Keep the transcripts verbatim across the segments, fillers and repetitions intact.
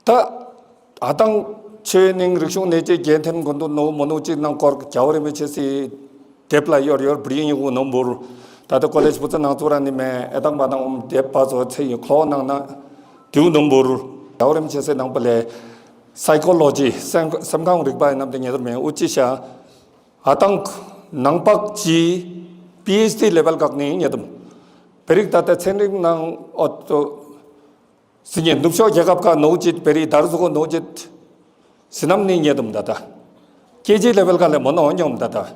ད་ཨ་ཏང་ཆོས་ནིང་རིག་གཞུང་ནེ་ཅིག་རྒྱལ་ཐེམ་གོན་དུ་ནོ་མོ་ནུ་ཅིག་ནང་སྐོར་རྒྱལ་བ་རིན་པོ་ཆེ་སི་དེབ་ལ་ཡོར་ཡོར་བྲིས་ཡོད་ནོ་འབུར། ད་ལྟ་ཀོ་ལེཇ་བུ་ཚ་ནང་ཚུར་ནི་མེ་ཨེ་ཏང་བ་ནང་འོམ་དེབ་པ་ཚོ་ཚེ་ཡི་ཁོ་ནང་ན་དེའུ་ནོ་འབུར། རྒྱལ་བ་རིན་པོ་ཆེ་སི་ནང་པ་ལས་སའི་ཀོ་ལོ་ཇི་སེམས་སེམས་ཁམས་རིག་པ་ཡིན་ནམ་དེ་ཉེ་དུར་མེ་ཨུ་ཅི་ཤ། ཨ་ཏང་ནང་པག་ཅི་པི་ཨེཆ་ཌི་ལེ་བལ་གག་ནི་ཉེ་དུམ། བེ་རིག་ད་ལྟ་ཚན་རིག་ནང་ཨོ་ཏོ། སི་ཉེ་ནུབ་ཕྱོགས་རྒྱལ་ཁབ་ཀ་ནོ་ཅིག་བེ་རི་དར་ཟུག་གོ་ནོ་ཅིག་སི་ནམ་ནི་ཉེ་དུམ་ད་ད། ཀེ་ཇི་ལེ་བལ་ཀ་ལེ་མོ་ནོ་ཉོམ་ད་ད།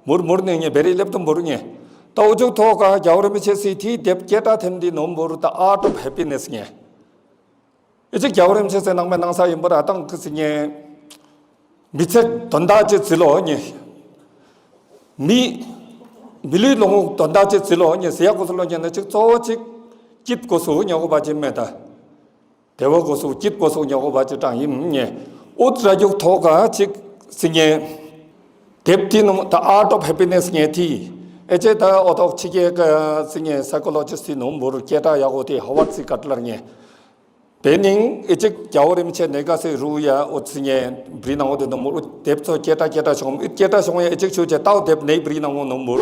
མུར་མུར་ནི་ཉེ་བེ་རི་ལེབ་དུམ་བུར་ཉེ། ད་ཨུ་ཅུག་ཐོག་ཀ་རྒྱལ་བ་རིན་པོ་ཆེ་སི་ཐི་དེབ་སྐད་གྲགས་ཐེམ་དི་ནོ་འབུར་ད་Art of Happiness་ཉེ། ཨི་ཅིག་རྒྱལ་བ་རིན་པོ་ཆེ་སི་ནང་མེ་ནང་ས་ཡིན་པར་ཨ་ཏང་ཁི་སི་ཉེ། མི་ཚེ་དོན་དག་ཅིག་ཟེར་ལོ་ཉེ། མི་མི་ལུས་ལོངས་དོན་དག་ཅིག་ཟེར་ལོ་ཉེ་ཟེར་ཡག་གོ་སུ་ལོ་ཉེ་ན་ཅིག་གཙོ་བོ་ཅིག་སྐྱིད་གོ་སུ་ཉོ་གོ་བ་ཅིག་མེད་ད། བདེ་བ་གོ་སུ་སྐྱིད་གོ་སུ་ཉོ་གོ་བ་ཅིག་ཀྲང་ཡིན་ཉེ། ཨུད་ར་རྒྱུག་ཐོག་ཀ་ཅིག་སི་ཉེ། དེབ་ཐི་ནུ་ད་Art of Happiness་ཉེ་ཐི། ཨེ་ཅེ་ད་ཨོ་ཐོག་ཅིག་གེ་ཀ་སི་ཉེ་སའི་ཀོ་ལོ་ཇིསྟ་ཐི་ནོ་འབུར་སྐད་གྲགས་ཡག་གོ་ཐི་ཧ་ཝར་ཌ་སི་ཀཊ་ལར་ཉེ། དེ་ནིང་ཨི་ཅིག་རྒྱལ་བ་རིན་པོ་ཆེ་ནེ་ག་སེ་རུ་ཡ་ཨུད་སི་ཉེ་བྲི་ནང་འོ་དེ་ནོ་མུར་ཨུད་དེབ་ཚོ་སྐད་གྲགས་སྐད་གྲགས་ཤོང་ཨུད་སྐད་གྲགས་ཤོང་ཡ་ཨི་ཅིག་ཆུ་ཅེ་ཏའོ་དེབ་ནེ་བྲི་ནང་འོ་ནོ་མུར་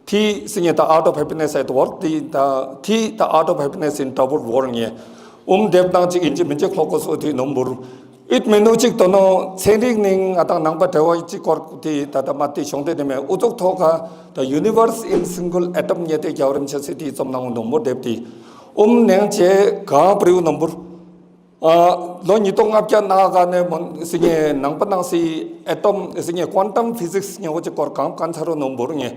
ཐི་སི་ཉེ་ད་Art of Happiness at Work ཐི་ད་ཐི་ད་Art of Happiness in Troubled World ཉེ་ཨུམ་དེབ་ནང་ཅིག་ཨིན་ཅི་མིན་ཅི་ཁློག་གོ་སོ་ཐི་ནོ་མུར་ཨུད་མེ་ནུ་ཅིག་དོ་ནོ་ཚན་རིག་ནིང་ཨ་ཏང་ནང་པ་དྲེ་བ་ཅིག་སྐོར་ཐི་ད་ད་མ་ཐི་ཤོང་དེ་ནེ་མེ་ཨུ་ཙོག་ཐོག་ཀ་ད་Universe in Single Atom ཉེ་དེ་རྒྱལ་བ་རིན་པོ་ཆེ་སི་ཐི་རྩོམ་ནང་འོ་ནོ་མུར་དེབ་ཐི་ཨུམ་ནེང་ཅེ་གང་བྲིའུ་ནོ་མུར། ཨ་ལོ་ཉིས་སྟོང་ལྔ་བརྒྱ་ནང་ག་ནེ་མོ་སི་ཉེ་ནང་པ་ནང་སི་ཨེ་ཊོམ་སི་ཉེ་ཀོན་ཊམ་ཕི་ཟིགས་ཉེ་བོ་ཅིག་སྐོར་གང་གང་ཚ་རོ་ནོ་འབུར་ཉེ།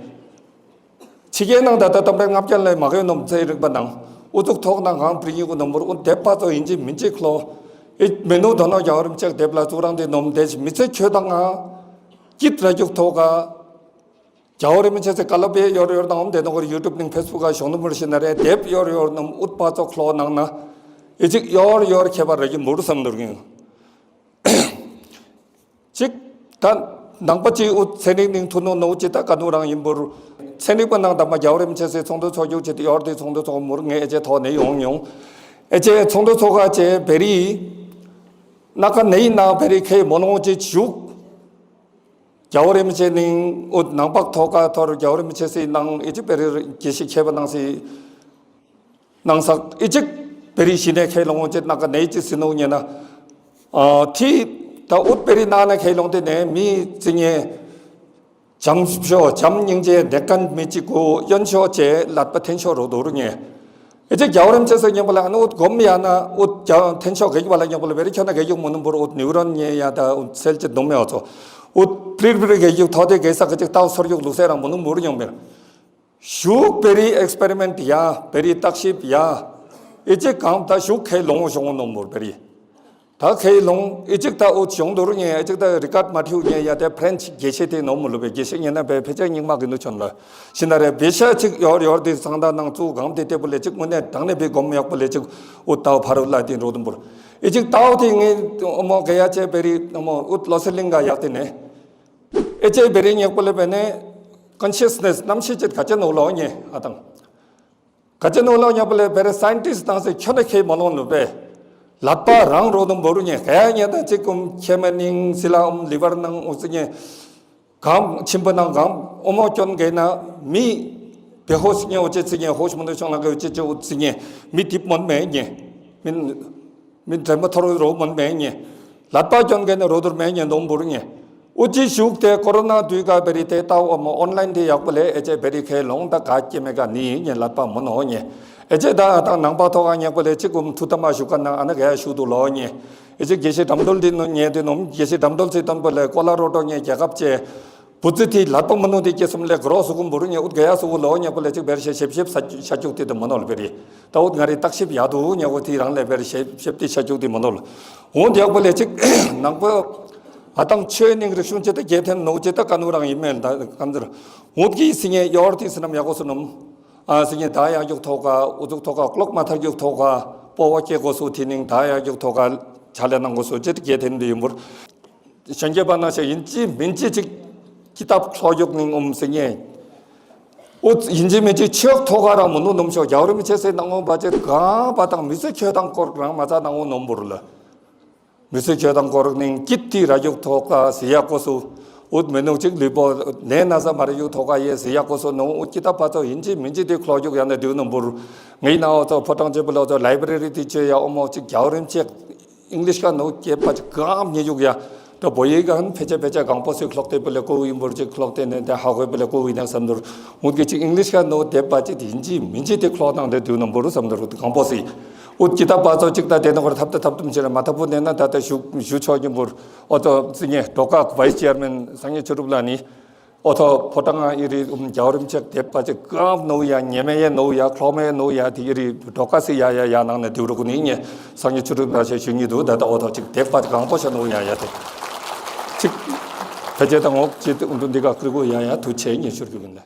ཕྱི་རྒྱལ་ནང་ད་ད་ཏམ་རེ་ལྔ་བརྒྱ་ལས་མ་གོ་ནོ་ཚན་རིག་པ་ནང་ཨུ་ཙོག་ཐོག་ནང་གང་བྲི་ཉེ་གོ་ནོ་འབུར་ཨུ་དེབ་པ་ཚོ་ཨིན་ཅི་མིན་ཅི་ཁློ། ཨི་མེ་ནུ་དོ་ནོ་རྒྱལ་བ་རིན་པོ་ཆེ་དེབ་ལ་ཙུག་རང་དེ་ནོམ་དེ་མི་ཚེ་ཁྱོད་དང་ང་སྐྱིད་ར་རྒྱུག་ཐོག་ག་རྒྱལ་བ་རིན་པོ་ཆེ་སི་ཀ་ལ་བེ་ཡོར་ཡོར་དང་འོམ་དེ་ནོ་གོ་ཡུ་ཊུབ་ནིང་ཕེ་སི་བུག་ག་ཤོང་ནོ་མུར་ཤི་ན་རེ་དེབ་ཡོར་ཡོར་ནོམ་ཨུད་པ་ཙོག་ལྷོ་ནང་ན་ཨི་ཅིག་ཡོར་ཡོར་ཁྱད་པར་ར་གི་མུར་སམ་ནོར་གིན། ཅིག་ད་ནང་པ་ཅིག་ཨུད་ཚན་རིག་ནིང་ཐུ་ནོ་ནོ་ཅིག་ད་ཀ་ནུ་རང་ཡིན་པུར་ཚན་རིག་པ་ནང་ད་མ་རྒྱལ་བ་རིན་པོ་ཆེ་སི་ཚོགས་འདུ་ཚོགས་རྒྱུག་ཅིག་ཡོར་དེ་ཚོགས་འདུ་ཚོགས་མུར་ངེ་ཨེ་ཅེ་ཐོ་ནེ་ཡོང་ཡོང་ཨེ་ཅེ་ཚོགས་འདུ་ཚོགས་ག་ཅེ་བེ་རི་ན་ཀ་ནེ་ཡིན་ན་བེ་རི་ཁེ་མོ་ནོ་ཅིག་ཞུག་རྒྱལ་བ་རིན་པོ་ཆེ་ནིང་ཨུད་ནང་པག་ཐོག་ཀ་ཐོར་རྒྱལ་བ་རིན་པོ་ཆེ་སི་ནང་ཨི་ཅིག་བེ་རི་དགེ་བཤེས་མཁས་པ་ནང་སི་ནང་ས་ཨི་ཅིག་བེ་རི་ཤི་ནེ་ཁེ་ལོང་ཅེ་ན་ཀ་ནེ་ཅི་སི་ནོ་ཉེ་ན། ཨ་ཐི་ད་ཨུད་བེ་རི་ན་ན་ཁེ་ལོང་དེ་ནེ་མི་ཅི་ཉེ་བྱམས་ཤོ་བྱམས་སྙིང་རྗེ་ནེ་ཀན་མི་ཅིག་གུ་ཡོན་ཤོ་ཅེ་ལད་པ་ཐེན་ཤོ་རོ་དུར་ཉེ། ཨི་ཅིག་རྒྱལ་བ་རིན་པོ་ཆེ་སི་ཉེ་པ་ལ་ཨ་ནུ་ཨུད་གོམ་ཡ་ན་ཨུད་རྒྱལ་ཐེན་ཤོ་གེག་པ་ལ་ཉེ་པ་ལ་བེ་རི་ཁྱོ་ན་གེག་ཡུག་མོ་ནུ་འབུར་ཨུད་ནིའུ་རོན་ཉེ་ཡ་ད་ཨུད་སེལ་ཅི་དུམ་མེ་ཨོ་ཚོ་ཨུད་པྲིར་པྲིར་གེག་ཡུག་ཐོ་དེ་གེ་ས་ཀ་ཅིག་ཏའོ་སོར་ཡུག་ལུག་སེ་རང་མོ་ནུ་འབུར་ཉོ་མེར། ཞུགས་བེ་རི་ཨེགས་པེ་རི་མེནཊ་ཡ་བེ་རི་བརྟག་ཞིབ་ཡ། ཨི་ཅིག་གང་ད་ཞུགས་ཁེ་ལོང་ཞོང་ནོ་མུར་བེ་རི། ད་ཁེ་ལོང་ཨི་ཅིག་ད་ཨུད་ཞོང་དུར་ཉེ་ཨི་ཅིག་ད་རི་ཀར་མ་ཐིའུ་ཉེ་ཡ་དེ་ཕྲེན་ཆི་དགེ་བཤེས་དེ་ནོ་མུ་ལུ་བེ་དགེ་བཤེས་ཉེ་ན་བེ་ཕེ་ཆ་རྙིང་མ་གི་ནུ་ཆོན་ལ། ཤི་ན་རེ་བེ་ཤ་ཅིག་ཡོར་ཡོར་དེ་ཚང་ད་ནང་ཙུ་གང་དེ་དེ་པོ་ལེ་ཅིག་མུ་ནེ་དང་ནེ་བེ་གོམ་ཡག་པོ་ལེ་ཅིག་ཨུད་ཏའོ་ཕ་རུ་ལ་དེ་རོ་དུམ་བུར། ཨི་ཅིག་ཏའོ་དེ་ངེ་ཨོ་མོ་གེ་ཡ་ཅེ་བེ་རི་ཨོ་མོ་ཨུད་ལོ་སེ་ལིང་ག་ཡག་དེ་ནེ། ཨེ་ཅེ་བེ་རི་ཉེག་པོ་ལེ་བེ་ནེ་ཀོན་ཤི་ཡས་ནེས་རྣམ་ཤེས་ཅིག་ག་ཅེ་ནོ་ལོ་ཉེ་ཨ་དང་། ག་ཅེ་ནོ་ལོ་ཉེག་པོ་ལེ་བེ་རི་སའིན་ཊིསཊ་ནང་སེ་ཁྱོ་ནེ་ཁེ་མ་ལོང་ནོ་བེ། ལད་པ་རང་རོ་དུམ་བུར་ཉེ་ག་ཡ་ཉེ་ད་ཅིག་ཀུམ་ཁེ་མ་ནིང་སི་ལ་ཨུམ་ལི་བར་ནང་ཨུ་ཙི་ཉེ། གམ་ཆིམ་པ་ནང་གམ་ཨོ་མོ་ཀྱོན་གེ་ན་མི་བེ་ཧོཤ་ཉེ་ཨུ་ཙི་ཙི་ཉེ་ཧོཤ་མ་ནོ་ཆོང་ལ་གེ་ཨུ་ཙི་ཙི་ཨུ་ཙི་ཉེ་མི་དིབ་མོན་མེ་ཉེ། མི་མི་དྲན་པ་ཐོར་རོ་མོན་མེ་ཉེ། ལད་པ་ཀྱོན་གེ་ན་རོ་དུར་མེ་ཉེ་ནོམ་བུར་ཉེ། ཨུ་ཅི་ཞུགས་ཏེ་ཀོ་རོ་ན་དུས་ག་བེ་རི་ཏེ་ཏའོ་ཨོ་མོ་ཨོན་ལའིན་ཏེ་ཡག་པོ་ལེ་ཨེ་ཅེ་བེ་རི་ཁེ་ལོང་ད་ག་ཀེ་མེ་ག་ནི་ཉེ་ལད་པ་མོ་ནོ་ཉེ། ཨེ་ཅེ་ད་ད་ནང་པ་ཐོག་ག་ཉེག་པོ་ལེ་ཅིག་ཀུམ་ཐུ་ཏ་མ་ཞུ་ཀ་ན་ཨ་ན་ག་ཡ་ཞུ་དུ་ལོ་ཉེ། ཨེ་ཅེ་དགེ་བཤེས་དྲམ་དོལ་དི་ནོ་ཉེ་དི་ནོམ་དགེ་བཤེས་དྲམ་དོལ་སི་དོན་པོ་ལེ་ཀོ་ལ་རོ་ཏོ་ཉེ་རྒྱལ་ཁབ་ཅེ། བུ་ཙི་ཐི་ལད་པ་མ་ནོ་དི་ཀེ་སུམ་ལེ་གྲོ་སུ་ཀུམ་བུར་ཉེ་ཨུད་ག་ཡ་སུ་ལོ་ཉེག་པོ་ལེ་ཅིག་བེ་རི་ཤེ་ཤེབ་ཤེབ་ས་ཤ་ཅུག་ཏི་དི་མ་ནོ་ལ་བེ་རི། ད་ཨུད་ང་རི་བརྟག་ཞིབ་ཡ་དུ་ཉེ་གོ་ཐི་རང་ལེ་བེ་རི་ཤེབ་ཤེབ་ཏི་ཤ་ཅུག་ཏི་མ་ནོ་ལ། ཨུད་ཡག་པོ་ལེ་ཅིག་ནང་པ་ཨ་དང་ཆོས་ནིང་རིག་གཞུང་ཅེ་ད་གེ་ཐེན་ནོ་ཅེ་ད་ཀ་ནུ་རང་ཡིན་མེན་ད་ཀན་ཟེར། ཨུད་གི་སི་ཉེ་ཡོར་ཏི་སི་ནམ་ཡག་གོ་སུ་ནམ། ཨ་སི་ཉེ་ད་ཡག་རྒྱུག་ཐོག་ག་ཨུ་ཟུག་ཐོག་ག་ཀློག་མ་ཐར་རྒྱུག་ཐོག་ག་པོ་བ་ཀེ་གོ་སུ་ཐི་ནིང་ད་ཡག་རྒྱུག་ཐོག་ག་ཆ་ལེ་ནང་གོ་སུ་ཅེ་ད་གེ་ཐེན་དི་ཡིན་བུར། གཞོན་སྐྱེས་པ་ནང་བཞིན་ཡིན་ཅི་མིན་ཅི་ཅིག་ཀི་ཏབ་ཁོ་རྒྱུག་ནིང་ཨུམ་སེ་ཉེ། ཨུ་ཡིན་ཅི་མིན་ཅི་ཆོས་ཐོག་ག་རང་མོ་ནུ་ནོམ་ཤོ་རྒྱལ་བ་རིན་པོ་ཆེ་སི་ནང་ངོ་བ་ཅེ་གང་བ་དང་མི་ཚེ་ཁྱོད་དང་སྐོར་རང་མ་ཚ་ནང་ངོ་ནོམ་བུར་ལ། མི་སེར་ཁྱོད་དང་གོ་རོག་ནིང་ཀིརྟི་ར་ཡུག་ཐོག་ཀ་ཟི་ཡ་ཀོ་སུ་ཨུད་མི་ནུག་ཅིག་ལི་པོ་ནེ་ན་ཟ་མ་ར་ཡུག་ཐོག་ཀ་ཡེ་ཟི་ཡ་ཀོ་སུ་ནོ་ཨུད་ཀི་ཏ་པ་ཚོ་ཨིན་ཅི་མིན་ཅི་ཏེ་ཁློག་ཡུག་ཡ་ན་དེའུ་ནོ་འབུར། ངའི་ནའོ་ཚོ་ཕོ་བྲང་ཅེ་བུ་ལོ་ཚོ་ལའི་བྲེ་རི་ཏི་ཅེ་ཡ་ཨོ་མོ་ཅིག་རྒྱའོ་རིམ་ཅེ་ཨིང་ལིཤ་ཀ་ནོ་ཀེ་པ་ཅིག་གམ་ཉེ་ཡུག་ཡ། ཏ་བོ་ཡི་ག་ཧན་ཕེ་ཅེ་ཕེ་ཅེ་གང་པོ་སི་ཁློག་ཏེ་པི་ལེ་ཀོ་ཨིན་བོར་ཅིག་ཁློག་ཏེ་ནེ་ཏེ་ཧ་གོ་པི་ལེ་ཀོ་ཨིན་ན་སམ་དོར། ཨུད་ཀི་ཅིག་ཨིང་ལིཤ་ཀ་ནོ་ཏེ་པ་ཅིག་ཨིན་ཅི་མིན་ཅི་ཏེ་ཁློག་ནང་ཏེ་དེའུ་ནོ་འབུར་སམ་དོར་གང་པོ་སི། ཨུད་ཀི་ཏ་པ་ཚོ་ཅིག་ཏ་ཏེ་ནོ་ཁོར་ཐབ་ཏ་ཐབ་ཏུམ་ཅི་ར་མ་ཐབ་པོ་ནེ་ན་ཏ་ཏ་ཞུ་ཞུ་ཆོག་ཨིན་བོར། ཨོ་ཏོ་སི་ཉེ་ཌོ་ཀ་ཝའི་སི་ཅེར་མེན་སང་ཉེ་ཆུ་རུབ་ལ་ནི། ཨོ་ཐོ་ཕོ་བྲང་ཨི་རི་ཨུམ་རྒྱའོ་རིམ་ཅེ་ཏེ་པ་ཅིག་གམ་ནོ་ཡ་ཉེ་མེ་ཡེ་ནོ་ཡ་ཁློག་མེ་ཡེ་ནོ་ཡ་ཏེ་ཨི་རི་ཌོ་ཀ་སི་ཡ་ཡ་ཡ་ནང་ནེ་དེའུ་རུ་ཀུ་ནི་ཉེ་སང་ཉེ་ཆུ་རུབ་ལ་ཤེ་ཞུ་ཉེ་དུ་ཏ་ཏ་ཨོ་ཐོ་ཅིག་ཏེ་པ་ཅིག་གང་པོ་ཤ་ནོ་ཡ་ཡ་ཏེ་ཅིག་ཕེ་ཅེ་ཏ་ངོ་ཅིག་ཏེ་ཨུན་དུ་འདི་ག་ཀྲི་གུ་ཡ་ཡ་ཐུགས་རྗེ་ཆེ་ཉེ་ཞུ་རུ་ཀུ་ནི།